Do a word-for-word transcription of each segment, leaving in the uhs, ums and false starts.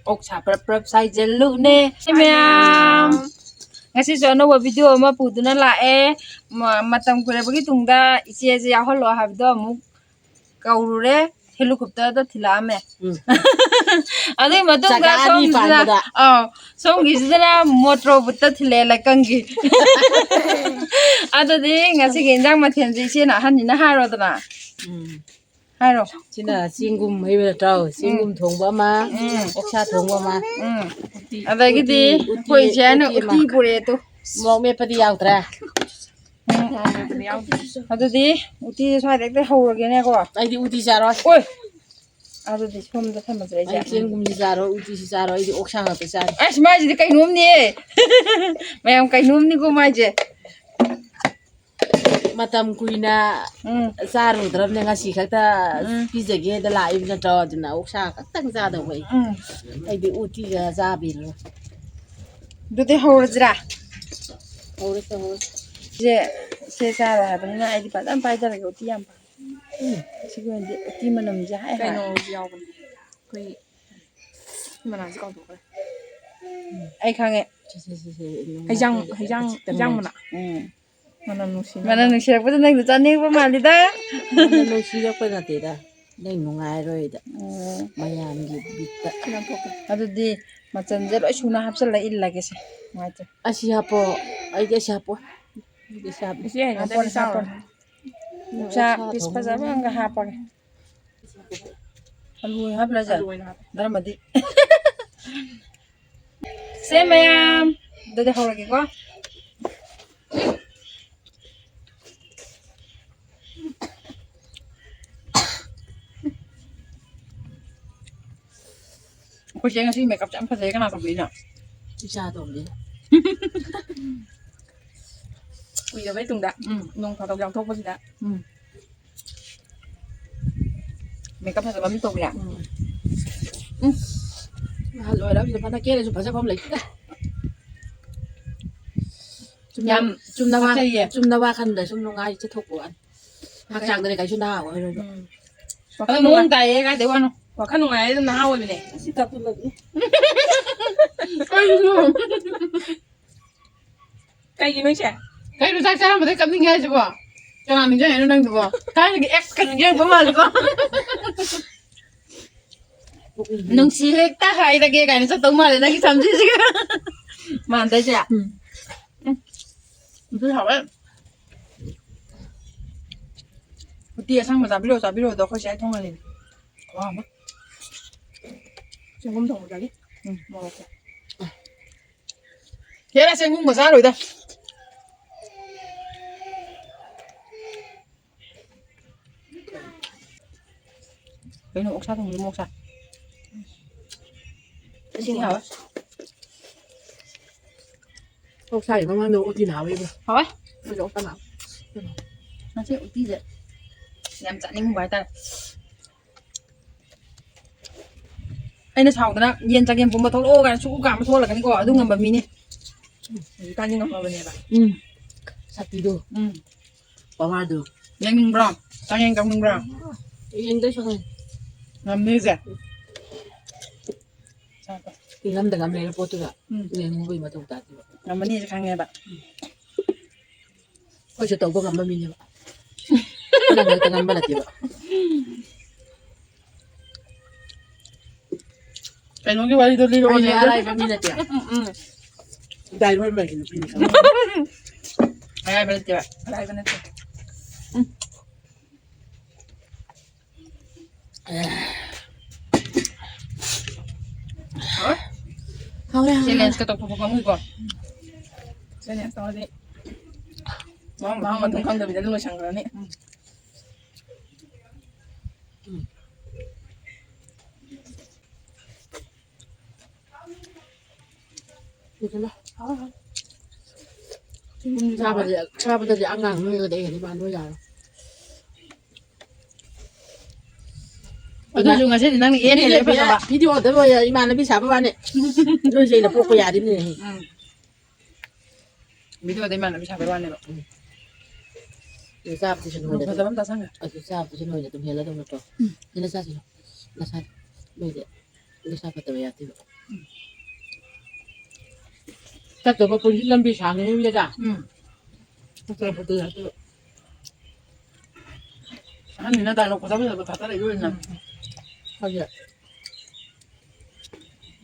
ꯑꯣꯛꯁꯥ ꯄ꯭ꯔꯞ ꯄ꯭ꯔꯞ ꯁꯥꯏꯖꯜꯂꯨꯅꯦ꯫ ꯃꯌꯥꯝ, ꯉꯁꯤꯁꯨ ꯑꯅꯧꯕ ꯚꯤꯗꯤꯑꯣ ꯑꯃ ꯄꯨꯗꯨꯅ ꯂꯥꯛꯑꯦ꯫ ꯃ-, ꯃꯇꯝ ꯀꯨꯏꯔꯕꯒꯤ ꯇꯨꯡꯗ ꯏꯆꯦꯁꯦ ꯌꯥꯎꯍꯜꯂꯣ ꯍꯥꯏꯕꯗꯣ ꯑꯃꯨꯛ ꯀꯧꯔꯨꯔꯦ꯫ ꯍꯦꯂꯤꯀꯣꯞꯇꯔꯗ ꯊꯤꯜꯂꯛꯑꯝꯃꯦ꯫ ꯎꯝ꯫ ꯑꯗꯨꯒꯤ ꯃꯇꯨꯡꯗ ꯆꯀꯥ ꯑꯅꯤ ꯁꯣꯝꯁꯤꯗ, ꯄꯥꯟꯕꯗ꯫ ꯑꯥꯎ, ꯁꯣꯝꯒꯤꯁꯤꯗꯅ ꯃꯣꯇ꯭ꯔꯣ ꯕꯨꯠꯇ ꯊꯤꯜꯂꯛꯑꯦ, ꯂꯩꯀꯪꯒꯤ꯫ ꯑꯗꯨꯗꯤ ꯉꯁꯤꯒꯤ ꯏꯟꯖꯥꯡ ꯃꯊꯦꯜꯁꯦ ꯏꯆꯦꯅ ꯑꯍꯟꯅꯤꯅ ꯍꯥꯏꯔꯣꯗꯅ꯫ ꯎꯝ꯫ ꯍꯥꯏꯔꯣ꯫ ꯁꯤꯅ ꯆꯦꯡꯒꯨꯝ ꯍꯩꯕ ꯅꯠꯇ꯭ꯔꯣ? ꯆꯦꯡꯒꯨꯝ ꯎꯝ꯫ ꯊꯣꯡꯕ ꯑꯃ, ꯎꯝ꯫ ꯑꯣꯛꯁꯥ ꯊꯣꯡꯕ ꯑꯃ꯫ ꯎꯝ꯫ ꯑꯗꯒꯤꯗꯤ ꯎꯇꯤ, ꯎꯇꯤ, ꯑꯩꯈꯣꯏ ꯏꯆꯦꯅ ꯎꯇꯤ ꯑꯃ꯫ ꯎꯇꯤ ꯄꯨꯔꯛꯑꯦ ꯇꯨ꯫ ꯃꯣꯔꯣꯛ ꯃꯦꯠꯄꯗꯤ ꯌꯥꯎꯗ꯭ꯔꯦ꯫ ꯎꯝ꯫ ꯑꯗꯨꯗꯤ ꯎꯇꯤꯁꯦ ꯁ꯭ꯋꯥꯏꯗ ꯍꯦꯛꯇ ꯍꯧꯔꯒꯦꯅꯦꯀꯣ꯫ ꯑꯩꯗꯤ ꯎꯇꯤ ꯆꯥꯔꯣꯏ꯫ ꯑꯣꯏ! ꯑꯗꯨꯗꯤ ꯁꯣꯝꯗ ꯊꯝꯃꯁꯤꯔ ꯑꯩꯁꯦ? ꯑꯩ ꯆꯦꯡꯒꯨꯝꯁꯤ ꯆꯥꯔꯣꯏ, ꯎꯇꯤꯁꯤ ꯆꯥꯔꯣꯏ, ꯑꯩꯗꯤ ꯑꯣꯛꯁꯥ ꯉꯥꯛꯇ ꯆꯥꯅꯤ꯫ ꯑꯁ, ꯃꯥꯏꯁꯤꯗꯤ ꯀꯩꯅꯣꯝꯅꯦ꯫ ꯃꯌꯥꯝ ꯀꯩꯅꯣꯝꯅꯤꯀꯣ ꯃꯥꯏꯁꯦ꯫ ꯃꯇꯝ ꯀꯨꯏꯅ ꯎꯝ꯫ ꯆꯥꯔꯨꯗ꯭ꯔꯕꯅꯦ, ꯉꯁꯤ ꯈꯛꯇ ꯎꯝ꯫ ꯄꯤꯖꯒꯦꯗ ꯂꯥꯛꯏꯕ ꯅꯠꯇ꯭ꯔꯣ? ꯑꯗꯨꯅ ꯑꯣꯛꯁꯥ ꯈꯛꯇꯪ ꯆꯥꯗꯧꯕ ꯑꯩ꯫ ꯎꯝ꯫ ꯑꯩꯗꯤ ꯎꯇꯤꯒ ꯆꯥꯕꯤꯔꯣ꯫ ꯑꯗꯨꯗꯤ ꯍꯧꯔꯁꯤꯔꯥ? ꯍꯧꯔꯁꯤ, ꯍꯧꯔꯁꯤ꯫ ꯁꯦ, ꯁꯦ ꯆꯥꯔꯣ ꯍꯥꯏꯕꯅꯤꯅ ꯑꯩꯗꯤ ꯐꯖꯅ ꯄꯥꯏꯖꯔꯒꯦ, ꯎꯇꯤ ꯌꯥꯝ ꯄꯥꯝꯃꯦ꯫ ꯎꯝ꯫ ꯁꯤꯒꯤ ꯑꯣꯏꯅꯗꯤ ꯎꯇꯤ ꯃꯅꯝꯁꯦ ꯍꯥꯏ ꯍꯥꯏ꯫ ꯀꯩꯅꯣꯁꯨ ꯌꯥꯎꯕꯅꯦ꯫ ꯑꯩꯈꯣꯏ ꯃꯅꯥꯁꯦ ꯀꯥꯎꯊꯣꯛꯈ꯭ꯔꯦ꯫ ꯑꯩ ꯈꯪꯉꯦ꯫ ꯁꯦ, ꯁꯦ, ꯁꯦ, ꯁꯦ, ꯍꯩꯖꯥꯡ, ꯅꯨꯡꯉꯥꯏꯇꯦ꯫ ꯍꯩꯖꯥꯡ, ꯈꯤꯇꯪ ꯍꯩꯖꯥꯡ ꯃꯅꯥ꯫ ꯃꯅꯝ ꯅꯨꯡꯁꯤꯅꯕ꯫ ꯃꯅꯝ ꯅꯨꯡꯁꯤꯔꯛꯄꯗ ꯅꯪꯁꯨ ꯆꯥꯅꯤꯡꯕ ꯃꯥꯜꯂꯤꯗ꯫ ꯃꯅꯝ ꯅꯨꯡꯁꯤꯔꯛꯄ ꯅꯠꯇꯦꯗ꯫ ꯅꯪ ꯅꯨꯡꯉꯥꯏꯔꯣꯏꯗ꯫ ꯑꯣ꯫ ꯃꯌꯥꯝꯒꯤ ꯕꯤꯠꯇ꯫ ꯁꯤ ꯂꯪꯊꯣꯛꯀꯦ꯫ ꯑꯗꯨꯗꯤ ꯃꯆꯜꯁꯦ ꯂꯣꯏ ꯁꯨꯅ ꯍꯥꯞꯆꯜꯂ ꯏꯜꯂꯒꯦꯁꯦ꯫ ꯅꯨꯡꯉꯥꯏꯇꯦ꯫ ꯑꯁꯤ ꯍꯥꯞꯄꯣ꯫ ꯑꯩꯗꯤ ꯑꯁꯤ ꯍꯥꯞꯄꯣ꯫ ꯑꯩꯗꯤ ꯑꯁꯤ ꯍꯥꯞꯄ꯫ ꯏꯆꯦ ꯍꯩꯅꯗ꯭ꯔꯗꯤ ꯍꯥꯞꯄꯣꯅꯦ, ꯆꯥꯔꯣꯏ꯫ ꯍꯥꯞꯄꯣꯅꯦ꯫ ꯅꯨꯡꯁꯥ ꯄꯤꯁ ꯐꯖꯕ ꯑꯃꯒ ꯍꯥꯞꯄꯒꯦ꯫ ꯑꯂꯨ ꯑꯣꯏꯅ ꯍꯥꯞꯄꯤꯔꯣ ꯍꯥꯏꯁꯦ? ꯑꯂꯨ ꯑꯣꯏꯅ ꯍꯥꯞꯄꯦ꯫ ꯗꯔꯃꯗꯤ꯫ ꯁꯦ ꯃꯌꯥꯝ, ꯑꯗꯨꯗꯤ ꯍꯧꯔꯒꯦꯀꯣ꯫ ꯑꯩꯈꯣꯏ ꯆꯦ ꯉꯁꯤ ꯃꯦꯀꯞꯁꯦ ꯌꯥꯝ ꯐꯖꯩ, ꯀꯅꯥ ꯇꯧꯕꯤꯔꯤꯅꯣ? ꯏꯆꯥ ꯇꯧꯕꯤꯔꯤꯅꯣ꯫ ꯀꯨꯏꯔꯕꯩ ꯇꯨꯡꯗ ꯎꯝ꯫ ꯅꯣꯡ ꯐꯥꯗꯣꯛ ꯌꯥꯎꯊꯣꯛꯄꯁꯤꯗ꯫ ꯎꯝ꯫ ꯃꯦꯀꯞ ꯐꯖꯕ ꯑꯃ ꯇꯧꯕꯤꯔꯦ꯫ ꯎꯝ꯫ ꯎꯝ꯫ ꯑꯍꯜ ꯑꯣꯏꯔꯕꯅꯤꯅ ꯐꯅ ꯀꯦꯔꯁꯨ ꯐꯖꯐꯝ ꯂꯩꯇꯦ꯫ ꯆꯨꯝꯅ, ꯌꯥꯝ ꯆꯨꯝꯅ ꯋꯥ-, ꯐꯖꯩꯌꯦ꯫ ꯆꯨꯝꯅ ꯋꯥꯈꯜꯗ ꯁꯨꯝ ꯅꯨꯡꯉꯥꯏ ꯆꯠꯊꯣꯛꯄ ꯋꯥꯅꯤ꯫ ꯍꯛꯆꯥꯡꯗꯗꯤ ꯀꯩꯁꯨ ꯅꯍꯥ ꯑꯣꯏꯔꯣꯏꯕ꯫ ꯎꯝ꯫ ꯑꯗꯣ ꯃꯑꯣꯡ ꯇꯥꯏꯌꯦ, ꯀꯥꯏꯗꯩ ꯋꯥꯅꯣ? ꯋꯥꯈꯜ ꯅꯨꯡꯉꯥꯏꯔꯗꯤ ꯑꯗꯨꯝ ꯅꯍꯥ ꯑꯣꯏꯕꯅꯦ꯫ ꯑꯁꯤ ꯀꯥꯞꯊꯣꯛꯂꯒꯦ꯫ ꯀꯩꯅꯣ? ꯀꯩꯒꯤꯅꯣ ꯏꯆꯦ? ꯀꯩꯅꯣ ꯆꯥꯛ ꯆꯥꯔꯝꯕꯗꯩ ꯀꯞꯅꯤꯡꯉꯦ ꯍꯥꯏꯁꯤꯕꯣ? ꯀꯅꯥ ꯅꯤꯡꯁꯤꯡꯉꯛꯏꯅꯣ ꯅꯪꯗꯨꯕꯣ? ꯊꯥꯏꯅꯒꯤ ex ꯀ ꯅꯤꯡꯁꯤꯡꯉꯛꯄ ꯃꯥꯜꯂꯤꯀꯣ? ꯅꯨꯡꯁꯤ ꯍꯦꯛꯇ ꯍꯥꯏꯔꯒꯦ ꯀꯥꯏꯅ ꯆꯠꯇꯧ ꯃꯥꯜꯂꯦ ꯅꯪꯒꯤ ꯁꯝꯁꯤꯁꯤꯒ꯫ ꯃꯥꯟꯗ꯭ꯔ ꯏꯆꯦ? ꯎꯝ꯫ ꯎꯝ꯫ ꯑꯗꯨ ꯍꯥꯎꯋꯦ꯫ ꯎꯇꯤ ꯑꯁꯪꯕ ꯆꯥꯕꯤꯔꯛꯑꯣ, ꯆꯥꯕꯤꯔꯛꯑꯣꯗꯣ ꯑꯩꯈꯣꯏ ꯆꯦ ꯊꯣꯡꯍꯜꯂꯤꯅꯦ꯫ ꯈꯨꯍꯥꯎ ꯑꯃ꯫ ꯆꯦꯡꯒꯨꯝ ꯊꯣꯡꯕ ꯆꯥꯒꯦ꯫ ꯎꯝ, ꯃꯣꯔꯣꯛꯀ꯫ ꯍꯦꯔꯥ, ꯆꯦꯡꯒꯨꯝꯒ ꯆꯥꯔꯣꯏꯗ꯫ ꯀꯩꯅꯣ ꯑꯣꯛꯁꯥ ꯊꯣꯡꯕꯗꯣ, ꯑꯣꯛꯁꯥ꯫ ꯏꯁꯤꯡ ꯍꯥꯎꯋꯦ꯫ ꯑꯣꯛꯁꯥꯒꯤ ꯃꯃꯥꯡꯗ ꯎꯇꯤꯅ ꯍꯥꯎꯋꯦꯕ꯫ ꯍꯥꯎꯋꯦ꯫ ꯑꯩꯈꯣꯏꯁꯨ ꯑꯣꯛꯁꯥꯅ ꯍꯥꯎꯋꯦ꯫ ꯉꯁꯤ ꯎꯇꯤꯁꯦ ꯌꯥꯝ ꯆꯥꯅꯤꯡꯕ ꯍꯥꯏꯇꯥꯔꯦ꯫ ꯑꯩꯅ ꯁꯥꯎꯗꯅ "ꯌꯦꯟ ꯆꯒꯦꯝ ꯄꯣꯝꯕ ꯊꯣꯛꯂꯛꯑꯣ" ꯀꯥꯏꯅ ꯁꯨꯛ ꯀꯥꯝꯕ ꯊꯣꯛꯍꯜꯂꯛꯀꯅꯤꯀꯣ, ꯑꯗꯨ ꯉꯝꯕ ꯃꯤꯅꯦ꯫ ꯍꯧꯖꯤꯛꯀꯥꯟꯗꯤ ꯉꯝꯃꯕꯅꯦꯕ꯫ ꯎꯝ꯫ ꯁꯛꯇꯤꯗꯣ꯫ ꯎꯝ꯫ ꯄꯋꯥꯔꯗꯣ꯫ ꯌꯦꯡꯅꯤꯡꯕ꯭ꯔꯣ? ꯆꯒꯦꯝ ꯀꯥꯝꯅꯤꯡꯕ꯭ꯔꯣ? ꯌꯦꯡꯗꯣꯏ ꯁꯔꯨꯛ꯫ ꯉꯝꯅꯤꯁꯦ? ꯏꯪꯉꯝꯗ ꯉꯝ ꯂꯩꯔ ꯄꯣꯠꯇꯨꯗ ꯎꯝ꯫ ꯌꯦꯡꯉꯨꯕꯒꯤ ꯃꯊꯧ ꯇꯥꯗꯦꯕ꯫ ꯉꯝꯃꯅꯤꯁꯦ ꯈꯪꯉꯦꯕ꯫ ꯑꯩꯈꯣꯏꯁꯨ ꯇꯧꯕ ꯉꯝꯕ ꯃꯤꯅꯦꯕ꯫ ꯈꯨꯗꯛ ꯈꯛꯇ ꯉꯝꯕ ꯅꯠꯇꯦꯕ꯫ ꯀꯩꯅꯣꯒꯤ ꯋꯥꯔꯤꯗꯣ ꯂꯤꯔꯛꯑꯣꯅꯦ꯫ ꯑꯩꯗꯤ ꯑꯔꯥꯏꯕ ꯃꯤ ꯅꯠꯇꯦ꯫ ꯎꯝ, ꯎꯝ꯫ ꯗꯥꯏꯃꯟ ꯃꯥꯒꯤ ꯅꯨꯄꯤꯅꯤ꯫ ꯑꯔꯥꯏꯕ ꯅꯠꯇꯦꯕ꯫ ꯑꯔꯥꯏꯕ ꯅꯠꯇꯦ꯫ ꯎꯝ꯫ ꯍꯥꯎꯔꯦ, ꯍꯥꯎꯔꯦ, ꯍꯥꯎꯔꯦ꯫ Challenge ꯀ ꯇꯧꯊꯣꯛꯄ ꯀꯥꯡꯕꯨꯀꯣ꯫ Challenge ꯇꯧꯔꯗꯤ ꯃꯍꯥꯎ, ꯃꯍꯥꯎ ꯃꯊꯣꯡ ꯈꯪꯗꯕꯤꯗ ꯑꯗꯨꯝ ꯂꯣꯏꯁꯟꯈ꯭ꯔꯅꯤ꯫ ꯎꯝ꯫ ꯆꯥꯕꯗꯤ, ꯆꯥꯕꯗꯗꯤ ꯑꯉꯥꯡ ꯅꯣꯏꯒꯗꯤ ꯑꯩ ꯍꯦꯟꯅ ꯏꯃꯥꯟ ꯅꯣꯏ ꯌꯥꯔꯣꯏ꯫ ꯑꯗꯨꯁꯨ ꯉꯁꯤꯗꯤ ꯅꯪꯅ ꯏꯍꯦꯟ ꯍꯦꯜꯂꯦ ꯐꯖꯕ꯫ Video ꯗ ꯂꯣꯏꯔꯦ, ꯏꯃꯥꯟꯅꯕꯤ ꯁꯥꯕ ꯋꯥꯅꯦ꯫ ꯅꯣꯏꯁꯦ ꯑꯩꯅ ꯄꯣꯛꯄ ꯌꯥꯔꯤꯕꯅꯤꯅꯦ꯫ ꯎꯝ꯫ Video ꯗ ꯏꯃꯥꯟꯅꯕꯤ ꯁꯥꯕꯩ ꯋꯥꯅꯦꯕ꯫ ꯎꯝ꯫ ꯑꯗꯨ ꯆꯥꯕꯗꯨꯁꯨ ꯅꯣꯏꯅ ꯐꯖꯕ ꯑꯗꯨꯝ, ꯑꯃ ꯆꯥꯁꯟꯈ꯭ꯔꯦ꯫ ꯑꯗꯨ ꯆꯥꯕꯗꯨꯁꯨ ꯅꯣꯏꯅ ꯑꯗꯨꯝ ꯍꯦꯜꯂꯗꯧ ꯅꯠꯇ꯭ꯔꯣ? ꯎꯝ꯫ ꯍꯦꯜꯂ ꯆꯥꯁꯤꯔꯣ? ꯅꯁꯥ ꯅꯣꯏꯗꯤ ꯅꯁꯥ ꯐꯠꯇꯕ ꯌꯥꯗꯦꯕ꯫ ꯆꯠꯇꯧꯕ ꯄꯨꯟꯁꯤ ꯂꯝꯕꯤ ꯁꯥꯡꯉꯤ ꯌꯨꯝꯗ꯫ ꯎꯝ꯫ ꯆꯠꯇꯧꯕ ꯄꯨꯟꯁꯤ ꯌꯥꯗꯦꯕ꯫ ꯑꯍꯟꯅꯤꯅ dialogue ꯐꯖ ꯐꯖꯕ ꯊꯥꯗꯔꯛꯏ ꯑꯣꯏꯅ꯫ ꯎꯝ꯫ ꯍꯧꯖꯤꯛ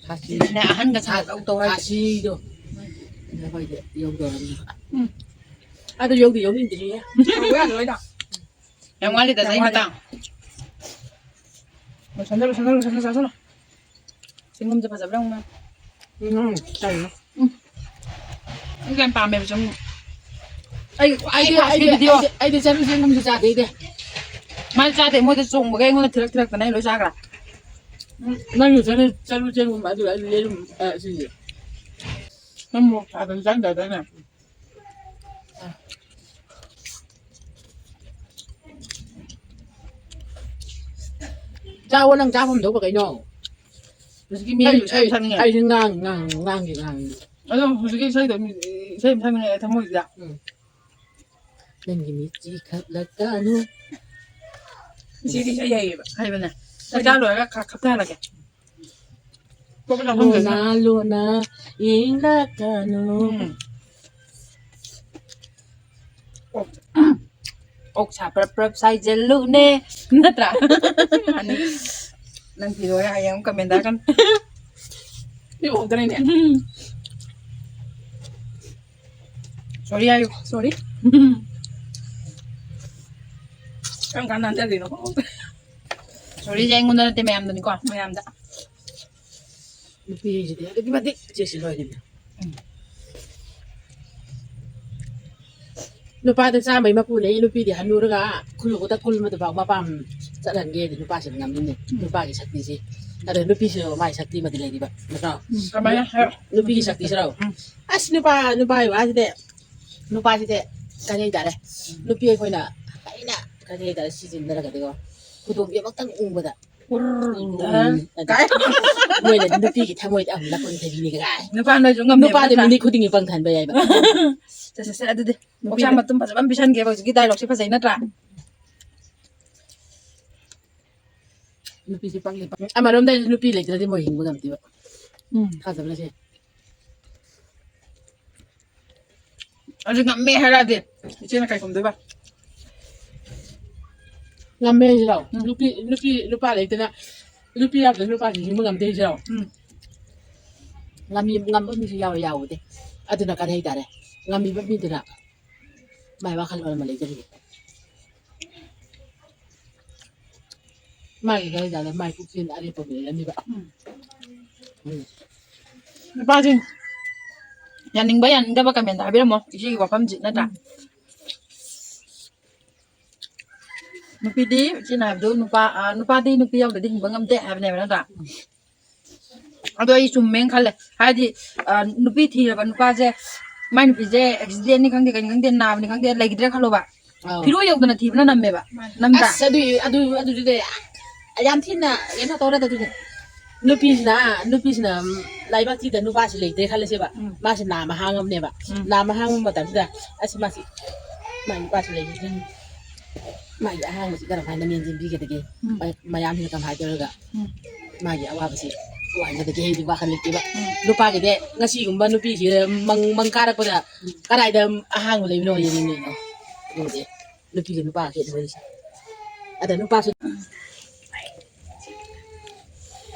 ꯁꯥꯁꯤꯅꯦ ꯑꯍꯟꯒ ꯁꯥꯗꯧ ꯇꯧ ꯍꯥꯏ꯫ ꯁꯥꯁꯤꯗꯣ꯫ ꯑꯩꯈꯣꯏꯗꯤ ꯌꯧꯗꯧꯔꯕꯅꯤ꯫ ꯎꯝ꯫ ꯑꯗꯨ ꯌꯧꯗꯤ ꯌꯧꯅꯤꯡꯗ꯭ꯔꯤꯌꯦ꯫ ꯌꯧꯕ ꯌꯥꯔꯣꯏꯗ꯫ ꯌꯥꯝ ꯋꯥꯠꯂꯤꯗ ꯆꯍꯤ ꯃꯇꯥꯡ꯫ ꯂꯣꯏꯁꯟꯗ, ꯂꯣꯏꯁꯟꯗ, ꯂꯣꯏꯁꯟꯗ, ꯆꯥꯁꯜꯂꯣ꯫ ꯆꯦꯡꯒꯨꯝꯁꯦ ꯐꯖꯕ꯭ꯔꯥ ꯌꯦꯡꯉꯨꯅꯦ꯫ ꯎꯝ, ꯆꯥꯏꯌꯦ꯫ ꯎꯝ꯫ ꯑꯩꯁꯨ ꯌꯥꯝ ꯄꯥꯝꯃꯦꯕ ꯆꯦꯡꯒꯨꯝ꯫ ꯑꯩ, ꯑꯩꯗꯤ, ꯐꯥꯔꯁꯀꯤ ꯑꯩꯗꯤ, video꯫ ꯑꯩꯗꯤ, ꯑꯩꯗꯤ ꯆꯔꯨ ꯆꯦꯡꯒꯨꯝꯁꯨ ꯆꯥꯗꯦ ꯑꯩꯗꯤ꯫ ꯃꯥꯗꯤ ꯆꯥꯗꯦ, ꯃꯣꯏꯗ ꯆꯣꯡꯕꯒꯩ ꯑꯩꯉꯣꯟꯗ ꯊꯤꯜꯂꯛ ꯊꯤꯜꯂꯛꯇꯅ ꯑꯩ ꯂꯣꯏ ꯆꯥꯈ꯭ꯔꯦ꯫ ꯎꯝ, ꯅꯪꯁꯨ ꯆꯔꯨ, ꯆꯔꯨ ꯆꯦꯡꯒꯨꯝ ꯑꯗꯨ ꯑꯩ ꯌꯦꯔꯨꯝ, ꯑ, ꯁꯤꯁꯦ꯫ ꯅꯪ ꯃꯣꯔꯣꯛ ꯁꯥꯗꯕ ꯆꯥꯅꯤꯡꯗꯗꯥꯏꯅꯦ? ꯆꯥꯎꯋꯣ, ꯅꯪ ꯆꯥꯐꯝ ꯊꯣꯛꯄ ꯀꯩꯅꯣ? ꯍꯧꯖꯤꯛꯀꯤ ꯃꯤ ꯑꯩ, ꯏꯁꯩ ꯑꯩ, ꯁꯛꯅꯤꯡꯉꯦ꯫ ꯑꯩꯁꯦ ꯉꯥꯡ-, ꯉꯥꯡ-, ꯉꯥꯡꯒꯦ, ꯉꯥꯡꯒꯦ꯫ ꯑꯗꯣ ꯍꯧꯖꯤꯛꯀꯤ ꯏꯁꯩꯗꯣ ꯃꯤ, ꯏꯁꯩ ꯑꯃ ꯁꯛꯅꯤꯡꯉꯦ ꯊꯃꯣꯏꯁꯤꯗ꯫ ꯎꯝ꯫ ꯅꯪꯒꯤ ꯃꯤꯠꯁꯤ ꯈꯠꯂꯛꯀꯅꯨ꯫ ꯏꯆꯦꯗꯤ ꯏꯁꯩ ꯍꯩꯌꯦꯕ꯫ ꯍꯩꯕꯅꯦ꯫ ꯆꯥꯛ ꯆꯥ ꯂꯣꯏꯔꯒ ꯈ-, ꯈꯞꯊꯔꯒꯦ꯫ ꯄꯣꯛꯄ ꯆꯥꯐꯝꯗꯨꯁꯨ꯫ ꯂꯣꯅ, ꯂꯣꯅ ꯌꯦꯡꯂꯛꯀꯅꯨ꯫ ꯎꯝ꯫ ꯑꯣꯛ, ꯑꯣꯛ ꯁꯥ ꯄ꯭ꯔꯞ ꯄ꯭ꯔꯞ ꯁꯥꯏꯖꯜꯂꯨꯅꯦ꯫ ꯅꯠꯇ꯭ꯔꯥ? ꯑꯅꯤ꯫ ꯅꯪ ꯊꯤꯗꯣꯔꯦ ꯍꯌꯦꯡ ꯑꯃꯨꯛ comment ꯇꯥꯔꯛꯀꯅꯤ꯫ ꯁꯤ ꯑꯣꯛꯇꯅꯤꯅꯦ꯫ ꯎꯝ꯫ Sorry ꯍꯥꯏꯌꯨ꯫ Sorry꯫ ꯀꯔꯝ ꯀꯥꯟꯗ ꯍꯟꯖꯜꯂꯤꯅꯣ? Sorryꯁꯦ ꯑꯩꯉꯣꯟꯗ ꯅꯠꯇꯦ, ꯃꯌꯥꯝꯗꯅꯤꯀꯣ, ꯃꯌꯥꯝꯗ꯫ ꯅꯨꯄꯤꯁꯤꯗꯤ ꯑꯗꯨꯛꯀꯤ ꯃꯇꯤꯛ ꯆꯦꯛꯁꯤꯟ ꯂꯣꯏꯔꯤꯅꯦ꯫ ꯎꯝ꯫ ꯅꯨꯄꯥꯗ ꯆꯥꯝꯃꯩ ꯃꯄꯨꯅꯦ, ꯅꯨꯄꯤꯗꯤ ꯍꯟꯅꯨꯔꯒ ꯈꯨꯜ ꯈꯨꯗꯛ ꯈꯨꯜ ꯑꯃꯗ ꯐꯥꯎ ꯃꯄꯥꯝ ꯆꯠꯍꯟꯒꯦꯗꯤ ꯅꯨꯄꯥꯁꯤꯅ ꯉꯝꯃꯤꯅꯦ꯫ ꯎꯝ꯫ ꯅꯨꯄꯥꯒꯤ ꯁꯛꯇꯤꯁꯤ꯫ ꯑꯗꯣ ꯅꯨꯄꯤꯁꯨ ꯃꯥꯒꯤ ꯁꯛꯇꯤ ꯑꯃꯗꯤ ꯂꯩꯔꯤꯕ, ꯅꯠꯇ꯭ꯔꯣ? ꯎꯝ, ꯀꯃꯥꯏꯅ ꯍꯥꯏꯔꯣ? ꯅꯨꯄꯤꯒꯤ ꯁꯛꯇꯤꯁꯤꯔꯣ? ꯎꯝ꯫ ꯑꯁ, ꯅꯨꯄꯥ, ꯅꯨꯄꯥꯒꯤ ꯋꯥꯁꯤꯗꯤ, ꯅꯨꯄꯥꯁꯤꯗꯤ ꯀꯔꯤ ꯍꯥꯏꯇꯥꯔꯦ? ꯅꯨꯄꯤ ꯑꯩꯈꯣꯏꯅ ꯐꯖꯅ ꯀꯔꯤ ꯍꯥꯏꯇꯥꯔꯦ, ꯁꯤꯖꯤꯟꯅꯔꯒꯗꯤꯀꯣ, ꯈꯨꯗꯣꯡꯊꯤꯕ ꯑꯃꯇꯪ ꯎꯕꯗ, ꯎꯝ, ꯎꯝ, ꯀꯥꯏ? ꯃꯣꯏꯅ ꯅꯨꯄꯤꯒꯤ ꯊꯃꯣꯏꯗ ꯑꯃꯨꯛ ꯂꯥꯀꯨꯟ ꯊꯕꯤꯅꯤ ꯀꯥꯏ꯫ ꯅꯨꯄꯥ ꯅꯣꯏꯁꯨ ꯉꯝꯃꯦꯕ, ꯅꯨꯄꯥꯗꯤ ꯅꯠꯇ꯭ꯔꯥ? ꯃꯤꯅꯤꯠ ꯈꯨꯗꯤꯡꯒꯤ ꯄꯪꯊꯍꯟꯕ ꯌꯥꯏꯕ꯫ ꯁꯦ, ꯁꯦ, ꯁꯦ, ꯑꯗꯨꯗꯤ ꯅꯨꯄꯤꯗ ꯑꯣꯛꯁꯥ ꯃꯇꯨꯝ ꯐꯖꯕ ꯑꯃ ꯄꯤꯁꯟꯒꯦꯕ, ꯍꯧꯖꯤꯛꯀꯤ dialogueꯁꯦ ꯐꯖꯩ ꯅꯠꯇ꯭ꯔꯥ? ꯅꯨꯄꯤꯁꯦ ꯄꯪꯂꯩ ꯄꯪ-, ꯑꯃꯔꯣꯝꯗ ꯍꯥꯏꯔꯗꯤ ꯅꯨꯄꯤ ꯂꯩꯇ꯭ꯔꯗꯤ ꯃꯣꯏ ꯍꯤꯡꯕ ꯉꯝꯗꯦꯕ꯫ ꯎꯝ꯫ ꯊꯥꯖꯕꯅ ꯁꯦ꯫ ꯑꯗꯨ ꯉꯝꯃꯦ ꯍꯥꯏꯔꯛꯑꯗꯤ ꯏꯆꯦꯅ ꯀꯩ ꯈꯨꯝꯗꯣꯏꯕ? ꯉꯝꯃꯦ ꯍꯥꯏꯁꯤꯔꯣ? ꯎꯝ꯫ ꯅꯨꯄꯤ, ꯅꯨꯄꯤ, ꯅꯨꯄꯥ ꯂꯩꯇꯅ, ꯅꯨꯄꯤ ꯌꯥꯎꯗꯅ ꯅꯨꯄꯥꯁꯤꯡ ꯍꯤꯡꯕ ꯉꯝꯗꯦ ꯍꯥꯏꯁꯤꯔꯣ? ꯎꯝ꯫ ꯉꯝꯃꯤ, ꯉꯝꯕ ꯃꯤꯁꯨ ꯌꯥꯎꯋꯦ, ꯌꯥꯎꯕꯗꯤ꯫ ꯑꯗꯨꯅ ꯀꯔꯤ ꯍꯥꯏꯇꯥꯔꯦ? ꯉꯝꯃꯤꯕ ꯃꯤꯗꯨꯅ ꯃꯥꯏ ꯋꯥꯈꯜꯂꯣꯟ ꯑꯃ ꯂꯩꯖꯔꯤ꯫ ꯃꯥꯒꯤ ꯀꯔꯤ ꯍꯥꯏꯇꯥꯔꯦ? ꯃꯥꯏ ꯄꯨꯛꯆꯦꯜ ꯑꯔꯦꯞꯄ ꯑꯃ ꯂꯩꯔꯅꯤꯕ꯫ ꯎꯝ꯫ ꯎꯝ꯫ ꯅꯨꯄꯥꯁꯤꯡ ꯌꯥꯅꯤꯡꯕ ꯌꯥꯅꯤꯡꯗꯕ comment ꯍꯥꯏꯕꯤꯔꯝꯃꯣ꯫ ꯏꯆꯦꯒꯤ ꯋꯥꯐꯝꯁꯤ ꯅꯠꯇ꯭ꯔꯥ? ꯎꯝ꯫ ꯅꯨꯄꯤꯗꯤ ꯏꯆꯦꯅ ꯍꯥꯏꯕꯗꯣ ꯅꯨꯄꯥ, ꯑ, ꯅꯨꯄꯥꯗꯤ ꯅꯨꯄꯤ ꯌꯥꯎꯗ꯭ꯔꯗꯤ ꯍꯤꯡꯕ ꯉꯝꯗꯦ ꯍꯥꯏꯕꯅꯦꯕ ꯅꯠꯇ꯭ꯔꯥ? ꯑꯗꯣ ꯑꯩ ꯆꯨꯝꯃꯦꯅ ꯈꯜꯂꯦ꯫ ꯍꯥꯏꯗꯤ, ꯑ, ꯅꯨꯄꯤ ꯊꯤꯔꯕ ꯅꯨꯄꯥꯁꯦ, ꯃꯥꯏ ꯅꯨꯄꯤꯁꯦ accidentꯅꯤ ꯈꯪꯗꯦ, ꯀꯩꯅꯤ ꯈꯪꯗꯦ, ꯅꯥꯕꯅꯤ ꯈꯪꯗꯦ, ꯂꯩꯈꯤꯗ꯭ꯔꯦ ꯈꯜꯂꯣꯕ꯫ ꯑꯧ꯫ ꯐꯤꯔꯣꯏ ꯌꯧꯗꯅ ꯊꯤꯕꯅ ꯅꯝꯃꯦꯕ꯫ ꯃꯥꯅꯦ꯫ ꯅꯝꯗ꯭ꯔꯥ? ꯑꯁ, ꯑꯗꯨꯏ, ꯑꯗꯨ, ꯑꯗꯨꯗꯤ ꯌꯥꯝ ꯊꯤꯅ ꯀꯩꯅꯣ ꯇꯧꯔꯦꯗ ꯑꯗꯨꯗꯤ꯫ ꯅꯨꯄꯤꯁꯤꯅ, ꯅꯨꯄꯤꯁꯤꯅ, ꯎꯝ, ꯂꯥꯏꯕꯛ ꯊꯤꯗ ꯅꯨꯄꯥꯁꯤ ꯂꯩꯇ꯭ꯔꯦ ꯈꯜꯂꯁꯦꯕ꯫ ꯎꯝ꯫ ꯃꯥꯁꯤ ꯅꯥꯃ ꯍꯥꯡꯉꯝꯅꯦꯕ꯫ ꯎꯝ꯫ ꯅꯥꯃ ꯍꯥꯡꯕ ꯃꯇꯝꯁꯤꯗ, ꯑꯁ, ꯃꯥꯁꯤ, ꯃꯥꯏ ꯅꯨꯄꯥꯁꯤ ꯂꯩꯈꯤꯗ꯭ꯔꯦ꯫ ꯃꯥꯒꯤ ꯑꯍꯥꯡꯕꯁꯤ ꯀꯔꯝ ꯍꯥꯏꯅ ꯃꯦꯟꯁꯤꯟꯕꯤꯒꯗꯒꯦ? ꯎꯝ꯫ ꯃ-, ꯃꯌꯥꯝꯁꯤꯅ ꯀꯃꯥꯏꯅ ꯇꯧꯔꯒ ꯎꯝ꯫ ꯃꯥꯒꯤ ꯑꯋꯥꯕꯁꯤ ꯀꯃꯥꯏꯅ ꯇꯧꯒꯦ ꯍꯥꯏꯕꯗꯤ ꯋꯥꯈꯜ ꯂꯩꯇꯦꯕ꯫ ꯎꯝ꯫ ꯅꯨꯄꯥꯒꯤꯗꯤ ꯉꯁꯤꯒꯨꯝꯕ ꯅꯨꯄꯤꯁꯤ ꯃꯪ, ꯃꯪ ꯀꯥꯔꯛꯄꯗ ꯀꯗꯥꯏꯗ ꯑꯍꯥꯡꯕ ꯂꯩꯕꯅꯣ ꯌꯦꯡꯅꯤꯡꯉꯤꯅꯣ? ꯑꯗꯨꯗꯤ ꯅꯨꯄꯤꯒ ꯅꯨꯄꯥꯒ ꯈꯦꯠꯅꯕꯁꯦ꯫ ꯑꯗ ꯅꯨꯄꯥꯁꯨ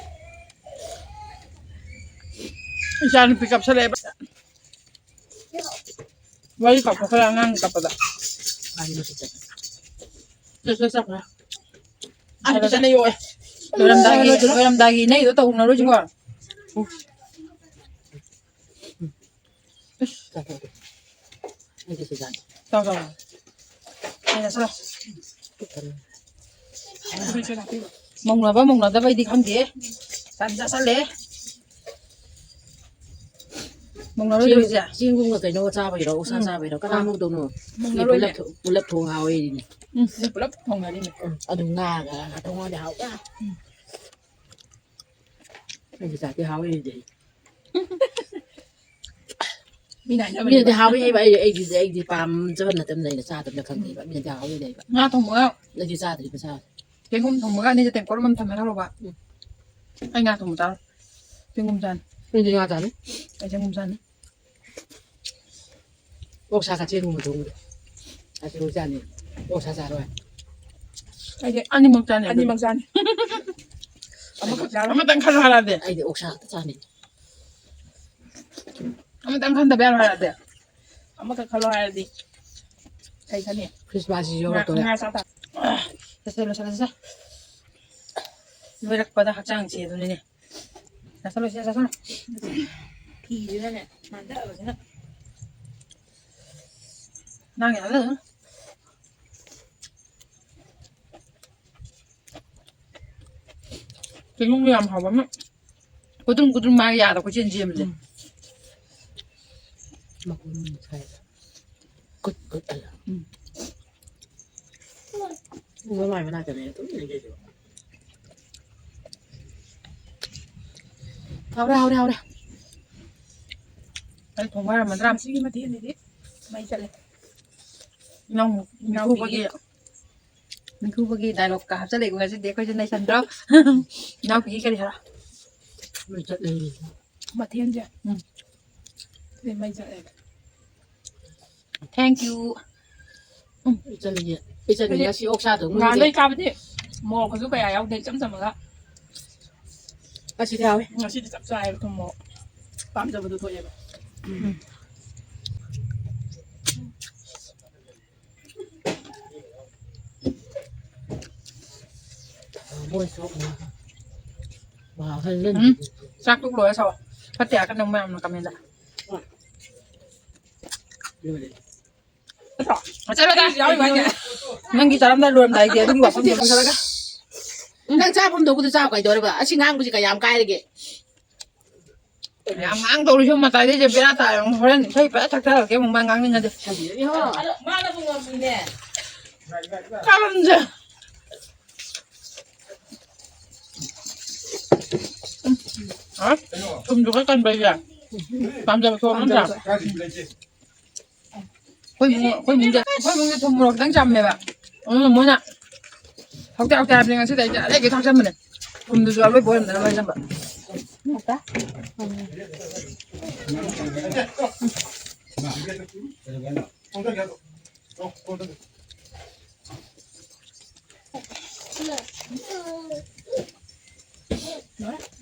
ꯏꯆꯥ ꯅꯨꯄꯤ ꯀꯞꯁꯜꯂꯛꯑꯦꯕ꯫ ꯋꯥꯔꯤ ꯀꯥꯞꯊꯣꯛꯈ꯭ꯔꯦ ꯑꯉꯥꯡ ꯀꯞꯄꯗ꯫ ꯆꯠ, ꯆꯠ, ꯆꯠꯈ꯭ꯔꯦ꯫ ꯑꯥ, ꯆꯠꯅ ꯌꯣꯛꯑꯦ꯫ ꯂꯣꯏꯔꯝꯗꯥꯏꯒꯤ, ꯂꯣꯏꯔꯝꯗꯥꯏꯒꯤ ꯏꯅꯩꯗꯣ ꯇꯧꯍꯧꯅꯔꯣꯏꯁꯤꯀꯣ꯫ ꯆꯥꯎ, ꯆꯥꯎ꯫ ꯑꯩꯅ ꯆꯥꯎ꯫ ꯃꯧꯅꯕ ꯃꯧꯅꯗꯕꯩꯗꯤ ꯈꯪꯗꯦ꯫ ꯆꯥꯗꯤ ꯆꯥꯁꯜꯂꯦ꯫ ꯃꯧꯅꯔꯣꯏꯗ꯭ꯔꯣ ꯆꯦꯡ-, ꯏꯆꯦ? ꯆꯦꯡꯒꯨꯝꯒ ꯀꯩꯅꯣꯒ ꯆꯥꯕꯩꯔꯣ? ꯑꯣꯛꯁꯥ ꯎꯝ꯫ ꯆꯥꯕꯩꯔꯣ? ꯀꯅꯥꯃꯨꯛ ꯇꯧꯅꯣ? ꯃꯧꯅꯔꯣꯏꯅꯦ꯫ ꯄꯨꯂꯞ ꯊꯣ-, ꯄꯨꯂꯞ ꯊꯣꯡ ꯍꯥꯎꯋꯦ ꯑꯩꯗꯤꯅꯦ꯫ ꯎꯝ, ꯁꯤꯗꯤ ꯄꯨꯂꯞ ꯊꯣꯡꯅꯔꯤꯅꯦ꯫ ꯎꯝ, ꯑꯗꯨ ꯉꯥꯒ ꯊꯣꯡꯉꯗꯤ ꯍꯥꯎꯕ꯫ ꯎꯝ꯫ ꯑꯩꯒꯤ ꯆꯥꯛꯇꯤ ꯍꯥꯎꯋꯦ ꯑꯩꯗꯤ꯫ ꯃꯤꯅ ꯍꯥꯏꯅꯕꯅꯦꯕ꯫ ꯃꯤꯅꯗꯤ ꯍꯥꯎꯋꯦ ꯍꯥꯏꯕ, ꯑꯩ, ꯑꯩꯗꯤ, ꯑꯩꯗꯤ ꯄꯥꯝꯖꯕ ꯅꯠꯇꯕꯅꯤꯅ ꯑꯩꯅ ꯆꯥꯗꯕꯅꯤꯅ ꯈꯪꯗꯦꯕ꯫ ꯃꯤꯅꯗꯤ ꯍꯥꯎꯋꯦ ꯍꯥꯏꯕ꯫ ꯉꯥ ꯊꯣꯡꯕꯒ ꯑꯩꯗꯤ ꯆꯥꯗ꯭ꯔꯤꯕ ꯆꯥ-, ꯆꯦꯡꯒꯨꯝ ꯊꯣꯡꯕꯒ ꯑꯅꯤꯁꯦ ꯇꯦꯡꯀꯣꯠ ꯑꯃ ꯊꯝꯃꯦ ꯈꯜꯂꯣꯕ꯫ ꯎꯝ꯫ ꯑꯩ ꯉꯥ ꯊꯣꯡꯕ ꯆꯥꯔꯣꯏ꯫ ꯆꯦꯡꯒꯨꯝ ꯆꯥꯅꯤ꯫ ꯑꯩꯗꯤ ꯉꯥ ꯆꯥꯅꯤ꯫ ꯑꯩ ꯆꯦꯡꯒꯨꯝ ꯆꯥꯅꯤ꯫ ꯑꯣꯛꯁꯥꯒ ꯆꯦꯡꯒꯨꯝꯒ ꯊꯣꯡꯕꯗꯣ꯫ ꯑꯗꯨ ꯆꯥꯅꯤ꯫ ꯑꯣꯛꯁꯥ ꯆꯥꯔꯣꯏ꯫ ꯑꯩꯗꯤ ꯑꯅꯤꯃꯛ ꯆꯥꯅꯤ꯫ ꯑꯅꯤꯃꯛ ꯆꯥꯅꯤ꯫ ꯑꯃꯈꯛ ꯆꯥꯔꯣꯏ꯫ ꯑꯃꯇꯪ ꯈꯜꯂꯣ ꯍꯥꯏꯔꯗꯤ꯫ ꯑꯩꯗꯤ ꯑꯣꯛꯁꯥ ꯈꯛꯇ ꯆꯥꯅꯤ꯫ ꯑꯃꯇꯪ ꯈꯟꯗꯕ ꯌꯥꯔꯣꯏ ꯍꯥꯏꯔꯗꯤ꯫ ꯑꯃꯈꯛ ꯈꯜꯂꯣ ꯍꯥꯏꯔꯗꯤ꯫ ꯀꯩ ꯈꯟꯅꯤ? ꯈ꯭ꯔꯤꯁꯃꯥꯁꯁꯤ ꯌꯧꯔꯛꯇꯣꯔꯦ꯫ ꯉꯥ, ꯉꯥ ꯆꯥ ꯇꯥ-, ꯆꯠꯁꯦ, ꯂꯣꯏꯁꯜꯂꯁꯦ꯫ ꯂꯣꯏꯔꯛꯄꯗ ꯍꯛꯆꯥꯡ ꯆꯦꯗꯨꯅꯤꯅꯦ꯫ ꯆꯥꯁꯜꯂꯣ, ꯁꯤꯗ ꯆꯥꯁꯜꯂꯣ꯫ ꯐꯤꯁꯤꯅꯅꯦ, ꯅꯥꯟꯊꯕꯁꯤꯅ꯫ ꯅꯪ ꯌꯥꯗ ꯑꯗꯨꯝ꯫ ꯆꯦꯡꯒꯨꯝꯗꯣ ꯌꯥꯝ ꯍꯥꯎꯕ ꯑꯃ꯫ ꯀꯨꯗ꯭ꯔꯨꯝ ꯀꯨꯗ꯭ꯔꯨꯝ ꯃꯥꯒꯤ ꯌꯥꯗ ꯀꯣꯏꯆꯦꯟ ꯆꯦꯟꯕꯁꯦ꯫ ꯎꯝ꯫ ꯃꯀꯨ ꯃꯀꯨ ꯁꯥꯏ꯫ ꯀꯨꯠ ꯀꯨꯠ ꯍꯥꯏꯅ꯫ ꯎꯝ꯫ ꯃꯃꯥꯏ ꯃꯅꯥꯛꯇꯅꯦ ꯑꯗꯨꯝ ꯂꯩꯗꯣꯏꯁꯦ꯫ ꯍꯥꯎꯔꯦ, ꯍꯥꯎꯔꯦ, ꯍꯥꯎꯔꯦ꯫ ꯑꯩ ꯊꯣꯡꯕ ꯍꯩꯔꯝꯃꯗ꯭ꯔꯥ? ꯉꯁꯤꯒꯤ ꯃꯊꯦꯜꯁꯤꯗꯤ ꯃꯩ ꯆꯠꯂꯦ꯫ ꯏꯅꯥꯎ-, ꯏꯅꯥꯎꯄꯤꯒꯤ꯫ ꯏꯅꯥꯎꯄꯤꯒꯤ꯫ ꯅꯤꯡꯊꯨꯕꯒꯤ dialogue ꯀ ꯍꯥꯞꯆꯜꯂꯛꯏꯀꯣ ꯉꯁꯤꯗꯤ ꯑꯩꯈꯣꯏꯁꯦ ꯅꯩꯁꯟꯗ꯭ꯔꯣ? ꯏꯅꯥꯎꯄꯤꯒꯤ ꯀꯔꯤ ꯍꯥꯏꯔꯣ? ꯃꯩ ꯆꯠꯂꯦ꯫ ꯃꯊꯦꯜꯁꯦ꯫ ꯎꯝ꯫ ꯁꯤꯗꯤ ꯃꯩ ꯆꯠꯂꯦ꯫ Thank you꯫ ꯎꯝ꯫ ꯏꯆꯟꯒꯤ, ꯏꯆꯟꯒꯤ ꯉꯁꯤ ꯑꯣꯛꯁꯥ ꯊꯣꯡꯕꯒꯤ ꯉꯍꯥꯟꯗꯩ ꯆꯥꯕꯗꯤ ꯃꯣꯔꯣꯛꯀꯁꯨ ꯀꯌꯥ ꯌꯥꯎꯗꯦ, ꯏꯆꯝ ꯆꯝꯃꯒ꯫ ꯉꯁꯤꯗꯤ ꯍꯥꯎꯋꯦ꯫ ꯉꯁꯤꯗꯤ ꯆꯞ ꯆꯥꯏꯌꯦꯕ ꯊꯨꯝ ꯃꯣꯔꯣꯛ꯫ ꯄꯥꯝꯖꯕꯗꯣ ꯊꯣꯛꯑꯦꯕ꯫ ꯎꯝ꯫ ꯎꯝ, ꯆꯥꯛꯇꯨ ꯂꯣꯏꯔ ꯁꯥꯎ꯫ ꯐꯠꯇꯦ ꯍꯥꯏꯔꯛꯀꯅꯤ ꯃꯌꯥꯝꯅ comment ꯗ꯫ ꯆꯠꯂꯣꯗ꯫ ꯅꯪꯒꯤ ꯆꯥꯔꯝꯗꯥꯏ ꯂꯣꯏꯔꯝꯗꯥꯏꯒꯤ ꯑꯗꯨꯒꯤ ꯋꯥꯐꯝꯗꯣ ꯂꯣꯏꯁꯤꯜꯂꯒ꯫ ꯅꯪ ꯆꯥꯐꯝ ꯊꯣꯛꯄꯗꯣ ꯆꯥꯎ ꯀꯩꯗꯧꯔꯕ? ꯑꯁꯤ ꯉꯥꯡꯕꯁꯤ ꯀꯌꯥꯝ ꯀꯥꯏꯔꯒꯦ? ꯌꯥꯝ ꯉꯥꯡꯗꯧꯔꯤꯁꯨ ꯃꯇꯥꯏꯗꯩꯁꯦ ꯕꯦꯔꯥ ꯇꯥꯔꯦ꯫ ꯍꯣꯔꯦꯟ ꯏꯁꯩ ꯐꯖ ꯊꯛꯊꯔꯛꯀꯦ ꯑꯃꯨꯛ ꯃꯥ ꯉꯥꯡꯅꯤꯡꯉꯗꯤ꯫ ꯁꯟꯕꯤꯔꯅꯤ ꯍꯣ꯫ ꯃꯥꯅꯕꯨ ꯉꯝꯃꯤꯅꯦ꯫ ꯀꯥꯔꯟꯁꯦ꯫ ꯎꯝ꯫ ꯑ? ꯊꯨꯝꯁꯨ ꯈꯔ ꯀꯟꯕ ꯑꯩꯁꯦ꯫ ꯄꯥꯝꯖꯕ ꯊꯣꯛꯑꯕ ꯅꯠꯇ꯭ꯔꯥ? ꯑꯩꯈꯣꯏ ꯏꯃꯨꯡ-, ꯑꯩꯈꯣꯏ ꯏꯃꯨꯡꯁꯦ, ꯑꯩꯈꯣꯏ ꯏꯃꯨꯡꯁꯦ ꯊꯨꯝ ꯃꯣꯔꯣꯛ ꯈꯤꯇꯪ ꯆꯝꯃꯦꯕ꯫ ꯑꯗꯨꯅ ꯃꯣꯏꯅ ꯍꯥꯎꯇꯦ, ꯍꯥꯎꯇꯦ ꯍꯥꯏꯕꯅꯤ ꯉꯁꯤꯗꯤ ꯑꯩꯗꯤ ꯑꯔꯩꯒꯩ ꯊꯥꯛꯆꯟꯕꯅꯦ꯫ ꯊꯨꯝꯗꯨꯁꯨ ꯑꯔꯣꯏꯕ ꯑꯣꯏꯔꯝꯗꯅ ꯂꯣꯏ ꯆꯪꯕ꯫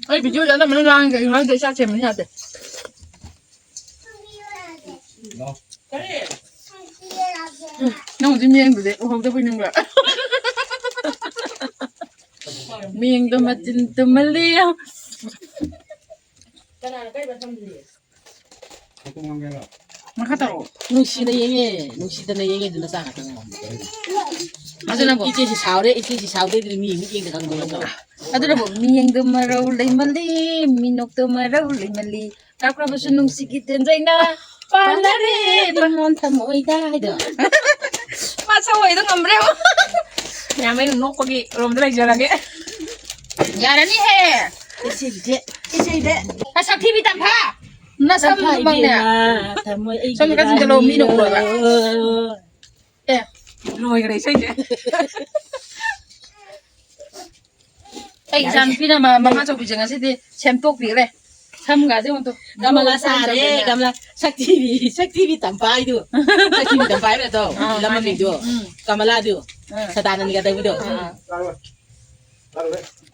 ꯑꯩ videoꯗ ꯑꯅꯝꯕꯅ ꯂꯥꯡꯉꯦ, ꯀꯩꯒꯤꯅꯣ ꯈꯪꯗꯦ, ꯆꯥꯛ ꯁꯦꯝꯕꯅꯤ ꯌꯥꯗꯦ꯫ ꯅꯪ ꯍꯧꯖꯤꯛ ꯃꯤꯌꯦꯡꯗꯨꯗꯤ ꯎꯍꯧꯗꯕꯣꯏ ꯅꯤꯡꯕ꯭ꯔꯥ? ꯃꯤꯌꯦꯡꯗꯣ ꯃꯆꯤꯟ ꯇꯨꯝꯍꯜꯂꯤ꯫ ꯃꯈꯥ ꯇꯧꯔꯛꯑꯣ꯫ ꯅꯨꯡꯁꯤꯅ ꯌꯦꯡꯉꯦ, ꯅꯨꯡꯁꯤꯗꯅ ꯌꯦꯡꯉꯦ, ꯑꯗꯨꯅ ꯆꯥ ꯈꯛꯇ ꯉꯥꯡꯕ꯫ ꯑꯗꯨꯅꯕꯨ ꯏꯆꯦꯁꯤ ꯁꯥꯎꯔꯦ, ꯏꯆꯦꯁꯤ ꯁꯥꯎꯗꯦ, ꯑꯗꯨꯅ ꯃꯤ ꯃꯤꯠꯌꯦꯡꯗ ꯈꯪꯗꯕ ꯅꯠꯇ꯭ꯔꯣ? ꯑꯗꯨꯅꯕꯨ ꯃꯤꯌꯦꯡꯗꯣ ꯃꯔꯧ ꯂꯩꯃꯜꯂꯤ, ꯃꯤꯅꯣꯛꯇꯣ ꯃꯔꯧ ꯂꯩꯃꯜꯂꯤ, ꯀꯥꯞꯈ꯭ꯔꯕꯁꯨ ꯅꯨꯡꯁꯤꯒꯤ ꯇꯦꯟꯖꯩꯅ ꯄꯥꯟꯅꯔꯦ ꯄꯥꯟꯅꯔꯦ ꯄꯥꯟꯅꯣꯟ ꯊꯃꯣꯏꯗ ꯍꯥꯏꯗꯣ꯫ ꯃꯥ ꯁꯧ ꯍꯩꯗꯣ ꯉꯝꯗ꯭ꯔꯦꯕ꯫ ꯃꯌꯥꯝ ꯑꯩꯅ ꯅꯣꯛꯄꯒꯤ ꯔꯣꯝꯗ ꯂꯩꯖꯔꯒꯦ꯫ ꯌꯥꯔꯅꯤꯍꯦ꯫ ꯏꯆꯦꯒꯤꯁꯦ, ꯏꯆꯦꯒꯤꯁꯦ꯫ ꯅꯁꯛ ꯊꯤꯕꯤ ꯇꯝꯐꯥ꯫ ꯅꯁꯝꯗꯨꯃꯛꯅꯦ꯫ ꯏꯕꯦꯝꯃ, ꯊꯃꯣꯏ ꯑꯩꯒꯤ ꯁꯣꯝꯗ ꯈꯔ ꯆꯤꯡꯁꯤꯜꯂꯣ, ꯃꯤ ꯅꯣꯛꯂꯣꯏꯕ꯫ ꯑꯦ꯫ ꯂꯣꯏꯈ꯭ꯔꯦ ꯏꯁꯩꯁꯦ꯫ ꯑꯩ ꯏꯆꯥꯅꯨꯄꯤꯅ ꯃ-, ꯃꯃꯥ ꯆꯧꯕꯤꯁꯦ ꯉꯁꯤꯗꯤ ꯁꯦꯝꯗꯣꯛꯄꯤꯈ꯭ꯔꯦ꯫ ꯁꯝꯒꯥꯁꯦ ꯑꯃꯨꯛꯇ ꯀꯃꯂꯥ ꯁꯥꯔꯦ, ꯀꯃꯂꯥ꯫ ꯁꯛꯊꯤꯕꯤ, ꯁꯛꯊꯤꯕꯤ ꯇꯝꯐꯥꯏꯗꯨ꯫ ꯁꯛꯊꯤꯕꯤ ꯇꯝꯐꯥꯏ ꯅꯠꯇ꯭ꯔꯣ? ꯑꯥ, ꯐꯤꯂꯝ ꯃꯥꯅꯦ꯫ ꯃꯃꯤꯡꯗꯨ꯫ ꯎꯝ꯫ ꯀꯃꯂꯥꯗꯨ꯫ ꯑꯥ꯫ ꯁꯗꯥꯅꯟꯗꯒ ꯇꯧꯕꯗꯣ꯫ ꯑꯥ꯫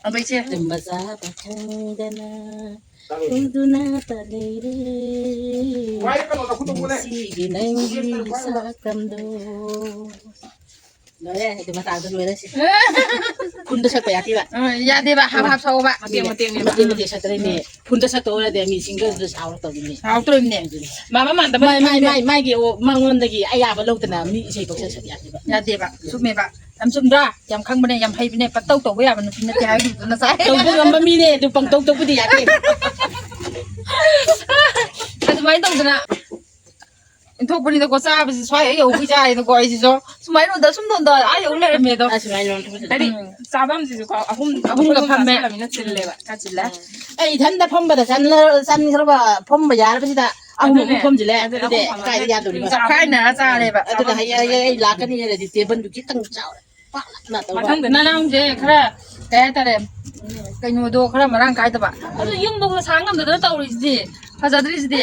ꯑꯗꯣ ꯏꯆꯦ꯫ ꯇꯨꯝꯕ ꯆꯥꯕ ꯈꯪꯗꯅ ꯎꯗꯨꯅꯇ ꯂꯩꯔꯦ꯫ ꯅꯨꯡꯁꯤꯒꯤ ꯅꯪꯒꯤ ꯁꯛꯇꯝꯗꯣ꯫ ꯂꯣꯏꯔꯦ, ꯑꯗꯨ ꯃꯇꯥꯡꯗ ꯂꯣꯏꯔꯦ ꯁꯤ꯫ ꯐꯨꯟꯗ ꯁꯛꯄ ꯌꯥꯗꯦꯕ꯫ ꯑ, ꯌꯥꯗꯦꯕ, ꯍꯥꯞ ꯍꯥꯞ ꯁꯛꯑꯣꯕ꯫ ꯃꯇꯦꯛ ꯃꯇꯦꯛꯅꯦꯕ꯫ ꯃꯇꯦꯛ ꯃꯇꯦꯛ ꯁꯛꯇ꯭ꯔꯤꯅꯦ꯫ ꯐꯨꯟꯗ ꯁꯛꯇ ꯑꯣꯏꯔꯗꯤ ꯃꯤ ꯁꯤꯡꯒꯔꯗꯨꯗ ꯁꯥꯎꯔꯛꯇꯧꯔꯤꯅꯦ꯫ ꯁꯥꯎꯔꯛꯇꯧꯔꯤꯅꯦ꯫ ꯑꯗꯨꯅꯦ꯫ ꯃꯥ ꯃꯃꯥꯟꯗ ꯃꯥꯏ, ꯃꯥꯏ, ꯃꯥꯏ, ꯃꯥꯒꯤ, ꯑꯣ, ꯃꯉꯣꯟꯗꯒꯤ ꯑꯌꯥꯕ ꯂꯧꯗꯅ ꯃꯤ ꯏꯁꯩ ꯄꯪꯁꯛ ꯁꯛ ꯌꯥꯗꯦꯕ꯫ ꯌꯥꯗꯦꯕ꯫ ꯆꯨꯝꯃꯦꯕ꯫ ꯌꯥꯝ ꯆꯨꯝꯗ꯭ꯔꯥ? ꯌꯥꯝ ꯈꯪꯕꯅꯦ, ꯌꯥꯝ ꯍꯩꯕꯅꯦ, ꯄꯪꯇꯧ ꯇꯧꯕ ꯌꯥꯕ ꯅꯨꯄꯤ ꯅꯠꯇꯦ ꯍꯥꯏꯕꯗꯨ ꯅꯆꯥ꯫ ꯇꯧꯕ ꯉꯝꯕ ꯃꯤꯅꯦ, ꯑꯗꯨ ꯄꯪꯇꯧ ꯇꯧꯕꯗꯤ ꯌꯥꯗꯦ꯫ ꯑꯗꯨꯃꯥꯏꯅ ꯇꯧꯗꯅ ꯏꯟꯊꯣꯛꯄꯅꯤꯗꯀꯣ, ꯆꯥꯕꯁꯤ ꯁ꯭ꯋꯥꯏ ꯍꯦꯛ ꯌꯧꯕꯤ ꯆꯥꯔꯦꯗꯀꯣ, ꯑꯩꯁꯤꯁꯨ ꯁꯨꯃꯥꯏꯅ ꯅꯣꯟꯗ ꯁꯨꯝ ꯅꯣꯟꯗ ꯑꯥ ꯌꯧ ꯂꯩꯔꯝꯃꯦ ꯑꯗꯣ꯫ ꯑꯁꯨꯃꯥꯏꯅ ꯅꯣꯟꯊꯣꯛꯄꯁꯤꯗ꯫ ꯍꯥꯏꯗꯤ ꯎꯝ꯫ ꯆꯥꯐꯝꯁꯤꯁꯨꯀꯣ ꯑꯍꯨꯝ, ꯑꯍꯨꯝꯒ ꯑꯍꯨꯝꯒ ꯐꯝꯃꯦ꯫ ꯆꯥꯁꯤꯜꯂꯃꯤꯅ ꯆꯤꯜꯂꯦꯕ, ꯈꯔ ꯆꯤꯜꯂꯦ꯫ ꯑꯩ ꯏꯊꯟꯗ ꯐꯝꯕꯗ ꯆꯟꯅ-, ꯆꯟꯈ꯭ꯔꯕ ꯐꯝꯕ ꯌꯥꯔꯕꯁꯤꯗ ꯑꯍꯨꯝ ꯑꯗꯨꯅꯦ꯫ ꯑꯍꯨꯝ ꯐꯝꯁꯤꯜꯂꯦ꯫ ꯑꯗꯨꯅꯦ ꯑꯗꯨꯗꯤ ꯑꯍꯨꯝ ꯐꯝꯕ ꯀꯥꯏꯗ ꯌꯥꯗꯣꯔꯤꯕ? ꯆꯥꯐꯝ ꯆꯥꯎꯈꯥꯏꯅꯔ ꯆꯥꯔꯦꯕ꯫ ꯑꯗꯨꯅ ꯆꯥꯐꯝ ꯍꯌꯦꯡ, ꯍꯌꯦꯡ ꯑꯩ ꯂꯥꯛꯀꯅꯤ ꯍꯥꯏꯔꯗꯤ ꯇꯦꯕꯜꯗꯨ ꯈꯤꯇꯪ ꯆꯥꯎꯔꯦ꯫ ꯄꯥꯛꯅ ꯇꯧꯕ꯫ ꯃꯊꯪꯗ ꯅꯅꯥꯎꯁꯦ ꯈꯔ, ꯀꯩ ꯍꯥꯏꯇꯥꯔꯦ, ꯀꯩꯅꯣꯗꯣ ꯈꯔ ꯃꯔꯥꯡ ꯀꯥꯏꯗꯕ꯫ ꯑꯗꯨ ꯌꯨꯝꯗꯕꯨ ꯁꯥ ꯉꯝꯗꯗꯅ ꯇꯧꯔꯤꯁꯤꯗꯤ, ꯐꯖꯗ꯭ꯔꯤꯁꯤꯗꯤ꯫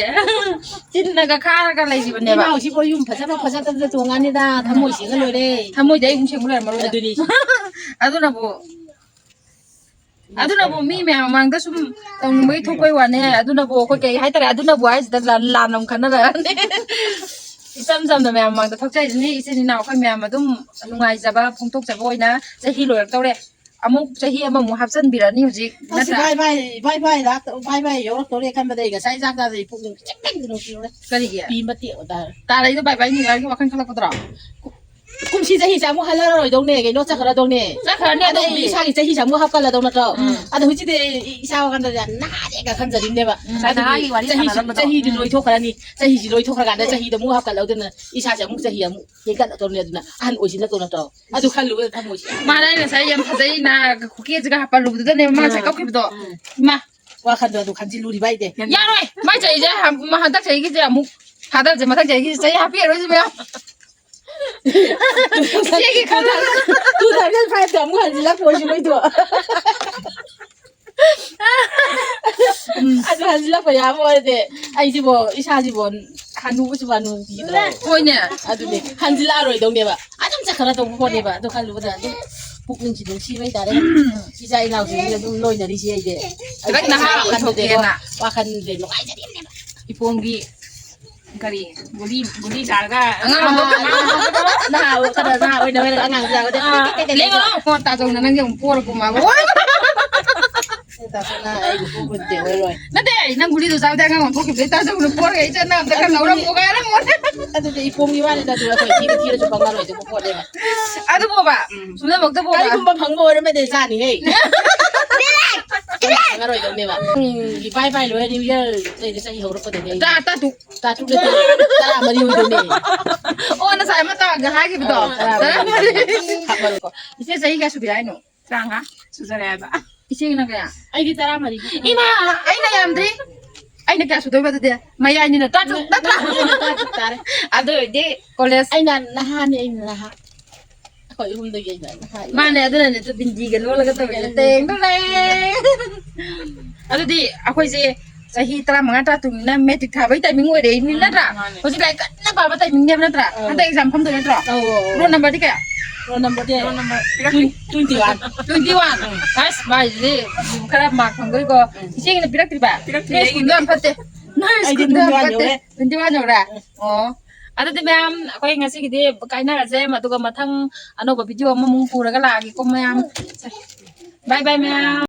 ꯆꯤꯟꯅꯒ ꯈꯥꯔꯒ ꯂꯩꯔꯤꯕꯅꯦꯕ꯫ ꯏꯅꯥꯎꯁꯤꯕꯨ ꯌꯨꯝ ꯐꯖꯕ ꯐꯖꯗꯕꯗ ꯇꯣꯡꯉꯅꯤꯗ, ꯊꯃꯣꯏ ꯁꯦꯡꯉ ꯂꯣꯏꯔꯦ꯫ ꯊꯃꯣꯏꯗꯤ ꯑꯩ ꯑꯃꯨꯛ ꯁꯦꯡꯕ ꯂꯩꯔꯝꯃꯔꯣꯏꯗ꯫ ꯑꯗꯨꯅꯤ꯫ ꯑꯗꯨꯅꯕꯨ, ꯑꯗꯨꯅꯕꯨ ꯃꯤ ꯃꯌꯥꯝ ꯃꯃꯥꯡꯗ ꯁꯨꯝ ꯇꯧꯅꯤꯡꯕꯒꯤ ꯊꯣꯛꯄꯩ ꯋꯥꯅꯦ꯫ ꯑꯗꯨꯅꯕꯨ ꯑꯩꯈꯣꯏ ꯀꯩ ꯍꯥꯏꯇꯥꯔꯦ, ꯑꯗꯨꯅꯕꯨ ꯍꯥꯏꯁꯤꯗ ꯂꯥꯟ, ꯂꯥꯟ ꯑꯃꯨꯛ ꯈꯟꯅꯔꯛꯑꯅꯤ꯫ ꯏꯆꯝ ꯆꯝꯅ ꯃꯌꯥꯝ ꯃꯃꯥꯡꯗ ꯊꯣꯛꯆꯔꯤꯁꯤꯅꯤ꯫ ꯏꯆꯤꯟ ꯏꯅꯥꯎ ꯑꯩꯈꯣꯏ ꯃꯌꯥꯝ ꯑꯗꯨꯝ ꯅꯨꯡꯉꯥꯏꯖꯕ ꯐꯣꯡꯗꯣꯛꯆꯕ ꯑꯣꯏꯅ ꯆꯍꯤ ꯂꯣꯏꯔꯛꯇꯧꯔꯦ꯫ ꯑꯃꯨꯛ ꯆꯍꯤ ꯑꯃꯃꯨꯛ ꯍꯥꯞꯆꯤꯟꯕꯤꯔꯅꯤ ꯍꯧꯖꯤꯛ, ꯑꯁ, ꯅꯠꯇ꯭ꯔꯥ? ꯚꯥꯏ, ꯚꯥꯏ, ꯚꯥꯏ, ꯚꯥꯏ, ꯂꯥꯛꯇ-, ꯚꯥꯏ, ꯚꯥꯏ, ꯌꯧꯔꯛꯇꯧꯔꯦ ꯈꯟꯕꯗ ꯑꯩ ꯉꯁꯥꯏ ꯆꯥꯛ ꯆꯥꯗ꯭ꯔꯤ ꯄꯨꯛꯅꯤꯡ ꯈꯤꯇꯪ ꯅꯨꯡꯁꯤꯔꯨꯔꯦ꯫ ꯀꯔꯤꯒꯤ? ꯄꯤ ꯃꯇꯦꯛ ꯑꯣꯏ ꯇꯥꯔꯦ꯫ ꯇꯥꯔꯛꯏꯗꯣ ꯚꯥꯏ ꯚꯥꯏ ꯅꯤꯡꯉꯥꯏꯒꯤ ꯋꯥꯈꯜ ꯈꯜꯂꯛꯄꯗ꯭ꯔꯣ? ꯀꯨꯝꯁꯤ ꯆꯍꯤꯁꯦ ꯑꯃꯨꯛ ꯍꯜꯂꯔꯣꯏꯗꯧꯅꯦ, ꯀꯩꯅꯣ ꯆꯠꯈ꯭ꯔꯗꯧꯅꯦ꯫ ꯆꯠꯈ꯭ꯔꯅꯤ ꯑꯗꯣ ꯑꯗꯨꯕꯨꯗꯤ꯫ ꯏꯁꯥꯒꯤ ꯆꯍꯤꯁꯦ ꯑꯃꯨꯛ ꯍꯥꯞꯀꯠꯂꯗꯧ ꯅꯠꯇ꯭ꯔꯣ? ꯎꯝ꯫ ꯑꯗꯣ ꯍꯧꯖꯤꯛꯇꯤ ꯏꯁꯥ ꯋꯥꯈꯜꯗ ꯌꯥꯝ ꯅꯍꯥꯅꯦꯒ ꯈꯟꯖꯔꯤꯕꯅꯦꯕ꯫ ꯉꯁꯥꯏ ꯑꯗꯨꯗꯤ ꯅꯍꯥꯒꯤ ꯋꯥꯔꯤ ꯆꯍꯤꯁꯤ, ꯁꯥꯟꯅꯔꯝꯕꯗꯣ꯫ ꯆꯍꯤꯗꯤ ꯎꯝ꯫ ꯂꯣꯏꯊꯣꯛꯈ꯭ꯔꯅꯤ꯫ ꯆꯍꯤꯁꯤ ꯂꯣꯏꯊꯣꯛꯈ꯭ꯔꯀꯥꯟꯗ ꯆꯍꯤꯗꯣ ꯑꯃꯨꯛ ꯍꯥꯞꯀꯠꯂꯧꯗꯅ ꯏꯁꯥꯁꯦ ꯑꯃꯨꯛ ꯆꯍꯤ ꯑꯃꯨꯛ ꯍꯦꯟꯒꯠꯂꯛꯇꯧꯅꯦ꯫ ꯑꯗꯨꯅ ꯑꯍꯟ ꯑꯣꯏꯁꯤꯜꯂꯛꯇꯧ ꯅꯠꯇ꯭ꯔꯣ? ꯑꯗꯨ ꯈꯜꯂꯨꯕꯗ ꯊꯃꯣꯏꯁꯦ ꯌꯥꯝ ꯃꯥꯅ ꯑꯩ ꯉꯁꯥꯏ ꯌꯥꯝ ꯐꯖꯩꯅ ꯈꯨꯀꯦꯁꯤꯒ ꯍꯥꯞꯄꯜꯂꯨꯕꯗꯨꯗꯅꯦ ꯃꯥ ꯉꯁꯥꯏ ꯎꯝ꯫ ꯀꯞꯈꯤꯕꯗꯣ꯫ ꯎꯝ꯫ ꯏꯃꯥ꯫ ꯋꯥꯈꯟꯗꯣ ꯑꯗꯨ ꯈꯟꯖꯤꯜꯂꯨꯔꯤꯕ ꯑꯩꯗꯤ꯫ ꯌꯥꯔꯣꯏ! ꯃꯥꯏ ꯆꯍꯤꯁꯦ ꯍꯝ-, ꯃꯥ ꯍꯟꯗꯛ ꯆꯍꯤꯒꯤꯁꯦ ꯑꯃꯨꯛ ꯊꯥꯗꯔꯁꯦ, ꯃꯊꯪ ꯆꯍꯤꯒꯤꯁꯦ ꯆꯍꯤ ꯍꯥꯞꯄꯤꯔꯔꯣꯏꯁꯦ ꯃꯌꯥꯝ꯫ ꯏꯆꯦꯒꯤ ꯈꯜꯂꯒ꯫ Two thousand five ꯇ ꯑꯃꯨꯛ ꯍꯟꯖꯤꯜꯂꯛꯄ ꯑꯣꯏꯁꯨ ꯂꯣꯏꯗꯣ꯫ ꯑꯗꯨ ꯍꯟꯖꯤꯜꯂꯛꯄ ꯌꯥꯕ ꯑꯣꯏꯔꯗꯤ ꯑꯩꯁꯤꯕꯣ, ꯏꯁꯥꯁꯤꯕꯣ ꯍꯅꯨꯕꯁꯨ ꯍꯅꯨꯕꯤꯗ꯭ꯔꯣ? ꯍꯣꯏꯅꯦ꯫ ꯑꯗꯨꯅꯦ, ꯍꯟꯖꯤꯜꯂꯛꯑꯔꯣꯏꯗꯧꯅꯦꯕ꯫ ꯑꯗꯨꯝ ꯆꯠꯈ꯭ꯔꯗꯧꯕ ꯄꯣꯠꯅꯦꯕ꯫ ꯑꯗꯨ ꯈꯜꯂꯨꯕꯗ ꯑꯗꯨꯝ ꯄꯨꯛꯅꯤꯡꯁꯤ ꯅꯨꯡꯁꯤꯕ ꯍꯥꯏꯇꯥꯔꯦ꯫ ꯏꯆꯥ ꯏꯅꯥꯎꯁꯤꯡꯁꯤꯒ ꯑꯗꯨꯝ ꯂꯣꯏꯅꯔꯤꯁꯦ ꯑꯩꯗꯤ꯫ ꯈꯤꯇꯪ ꯅꯍꯥ ꯋꯥꯈꯜꯗꯗꯤꯀꯣ, ꯑꯣꯏꯊꯣꯛꯀꯦꯅ꯫ ꯋꯥꯈꯜꯗꯤ ꯅꯨꯡꯉꯥꯏꯖꯔꯤꯕꯅꯦꯕ꯫ ꯏꯄꯣꯝꯒꯤ ꯀꯔꯤ? ꯒꯨꯂꯤ, ꯒꯨꯂꯤ ꯆꯥꯔꯒ ꯑꯉꯥꯡ ꯑꯃ ꯑꯥ, ꯅꯍꯥ, ꯈꯔ ꯅꯍꯥ ꯑꯣꯏꯅ ꯑꯣꯏꯔꯒ ꯑꯉꯥꯡ ꯆꯥꯕꯗ ꯑꯥ, ꯂꯦꯡꯉꯣ, ꯀꯣ, ꯇꯥ ꯆꯧꯅ ꯅꯪꯁꯦ ꯑꯃꯨꯛ ꯄꯣꯔꯒ ꯀꯨꯝꯃꯕ꯫ ꯇꯥꯆꯧꯅ ꯑꯩꯕꯨ ꯄꯣꯛꯄꯗꯤ ꯑꯣꯏꯔꯣꯏ꯫ ꯅꯠꯇꯦ, ꯅꯪ ꯒꯨꯂꯤꯗꯣ ꯆꯥꯕꯗ ꯑꯉꯥꯡ ꯑꯣꯟꯊꯣꯛꯈꯤꯕꯗꯩ ꯇꯥꯆꯧꯅ ꯄꯣꯔꯒ ꯏꯆꯟ ꯑꯝꯇ ꯈꯔ ꯑꯗꯨ ꯂꯧꯔꯝꯃꯣ ꯒꯨꯂꯤ-, ꯍꯥꯏꯔꯝꯃꯣꯅꯦ꯫ ꯑꯗꯨꯗꯤ ꯏꯄꯣꯝꯒꯤ ꯋꯥꯅꯤꯗ, ꯑꯗꯨ ꯑꯩꯈꯣꯏ ꯊꯤꯕ ꯊꯤꯔꯁꯨ ꯐꯪꯉꯔꯣꯏꯗꯧꯕ ꯄꯣꯠꯅꯦꯕ꯫ ꯑꯗꯨꯕꯣꯕ, ꯎꯝ꯫ ꯁꯨꯝꯅꯃꯛꯇꯕꯣꯕ꯫ ꯀꯔꯤꯒꯨꯝꯕ ꯐꯪꯕ ꯑꯣꯏꯔꯝꯃꯗꯤ ꯆꯥꯅꯤꯍꯦ꯫ ꯐꯪꯉꯔꯣꯏꯗꯧꯅꯦꯕ꯫ ꯎꯝ, ꯏꯕꯥꯏ ꯕꯥꯏ ꯂꯣꯏꯔꯦ, New Year ꯇꯩꯗꯤ ꯆꯍꯤ ꯍꯧꯔꯛꯄꯗꯅꯦ꯫ ꯇꯥ-, ꯇꯥꯇꯨ꯫ ꯇꯥꯇꯨ ꯅꯠꯇꯦ, ꯇꯔꯥꯃꯔꯤ ꯑꯣꯏꯗꯧꯅꯦ꯫ ꯑꯣ, ꯉꯁꯥꯏ ꯑꯃ ꯇꯥꯒ ꯍꯥꯏꯈꯤꯕꯗꯣ꯫ ꯑꯥ, ꯇꯔꯥꯃꯔꯤ꯫ ꯇꯔꯥꯃꯔꯤ꯫ ꯍꯥꯞꯄꯔꯣꯏꯀꯣ꯫ ꯏꯆꯦ ꯆꯍꯤ ꯀꯌꯥ ꯁꯨꯕꯤꯔꯦ ꯍꯥꯏꯅꯣ? ꯇꯔꯥꯃꯉꯥ ꯁꯨꯖꯔꯦ ꯍꯥꯏꯕ꯫ ꯏꯆꯦꯒꯤꯅ ꯀꯌꯥ? ꯑꯩꯗꯤ ꯇꯔꯥꯃꯔꯤ꯫ ꯏꯃꯥ, ꯑꯩꯅ ꯌꯥꯝꯗ꯭ꯔꯤ꯫ ꯑꯩꯅ ꯀꯌꯥ ꯁꯨꯗꯣꯏꯕ ꯑꯗꯨꯗꯤ? ꯃꯌꯥꯏꯅꯤꯅ ꯇꯔꯥꯇꯔꯨꯛ ꯅꯠꯇ꯭ꯔꯥ? ꯇꯔꯥꯇꯔꯨꯛ ꯇꯥꯔꯦ꯫ ꯑꯗꯨ ꯑꯣꯏꯔꯗꯤ ꯀꯣꯂꯦꯖ꯫ ꯑꯩꯅ ꯅꯍꯥꯅꯦ, ꯑꯩꯅ ꯅꯍꯥ꯫ ꯑꯩꯈꯣꯏ ꯑꯍꯨꯝꯗꯒꯤ ꯑꯩꯅ ꯍꯥꯏ꯫ ꯃꯥꯅꯦ, ꯑꯗꯨꯅꯅꯦ ꯇꯨ ꯕꯤꯟꯗꯤꯒ ꯂꯣꯜꯂꯒ ꯇꯧꯔꯤꯁꯦ꯫ ꯇꯦꯡ ꯇꯦꯡ꯫ ꯑꯗꯨꯗꯤ ꯑꯩꯈꯣꯏꯁꯦ ꯆꯍꯤ ꯇꯔꯥꯃꯉꯥ ꯇꯔꯥꯇꯔꯨꯛꯅꯤꯅ ꯃꯦꯇ꯭ꯔꯤꯛ ꯊꯥꯕꯒꯤ ꯇꯥꯏꯃꯤꯡ ꯑꯣꯏꯔꯛꯏꯅꯤ ꯅꯠꯇ꯭ꯔꯥ? ꯃꯥꯅꯦ꯫ ꯍꯧꯖꯤꯛ ꯂꯥꯏꯔꯤꯛ ꯀꯟꯅ ꯄꯥꯕ ꯇꯥꯏꯃꯤꯡꯅꯦꯕ ꯅꯠꯇ꯭ꯔꯥ? ꯑꯧ꯫ ꯍꯟꯗꯛ ꯑꯦꯛꯖꯥꯝ ꯐꯝꯗꯣꯏ ꯅꯠꯇ꯭ꯔꯣ? ꯑꯧ, ꯑꯧ, ꯑꯧ꯫ ꯔꯣꯜ ꯅꯝꯕꯔꯗꯤ ꯀꯌꯥ? ꯔꯣꯜ ꯅꯝꯕꯔꯗꯤ ꯇ꯭ꯋꯦꯟꯇꯤ ꯋꯥꯟ꯫ Twenty one. ꯑꯁ, ꯃꯥꯏꯁꯤꯗꯤ ꯈꯔ ꯃꯥꯔꯛ ꯐꯪꯗꯣꯏꯀꯣ꯫ ꯎꯝ꯫ ꯏꯆꯦꯒꯤꯅ ꯄꯤꯔꯛꯇ꯭ꯔꯤꯕ? ꯄꯤꯔꯛꯇ꯭ꯔꯤ, ꯅꯣꯏ ꯁ꯭ꯀꯨꯜꯗꯣ ꯑꯩꯒꯤꯗꯤ ꯌꯥꯝ ꯐꯠꯇꯦ꯫ ꯅꯣꯏ ꯑꯩꯗꯤ ꯁ꯭ꯀꯨꯜꯗꯣ ꯌꯥꯝ ꯇ꯭ꯋꯦꯟꯇꯤ ꯋꯥꯟ ꯐꯠꯇꯦ꯫ ꯌꯧꯔꯦ꯫ ꯇ꯭ꯋꯦꯟꯇꯤ ꯋꯥꯟ ꯌꯧꯔꯦ? ꯑꯣ꯫ ꯑꯗꯨꯗꯤ ꯃꯌꯥꯝ ꯑꯩꯈꯣꯏ ꯉꯁꯤꯒꯤꯗꯤ ꯀꯥꯏꯅꯔꯁꯦ, ꯑꯗꯨꯒ ꯃꯊꯪ ꯑꯅꯧꯕ ꯚꯤꯗꯤꯑꯣ ꯑꯃꯃꯨꯛ ꯄꯨꯔꯒ ꯂꯥꯛꯑꯒꯦꯀꯣ ꯃꯌꯥꯝ꯫ ꯕꯥꯏ ꯕꯥꯏ ꯃꯌꯥꯝ꯫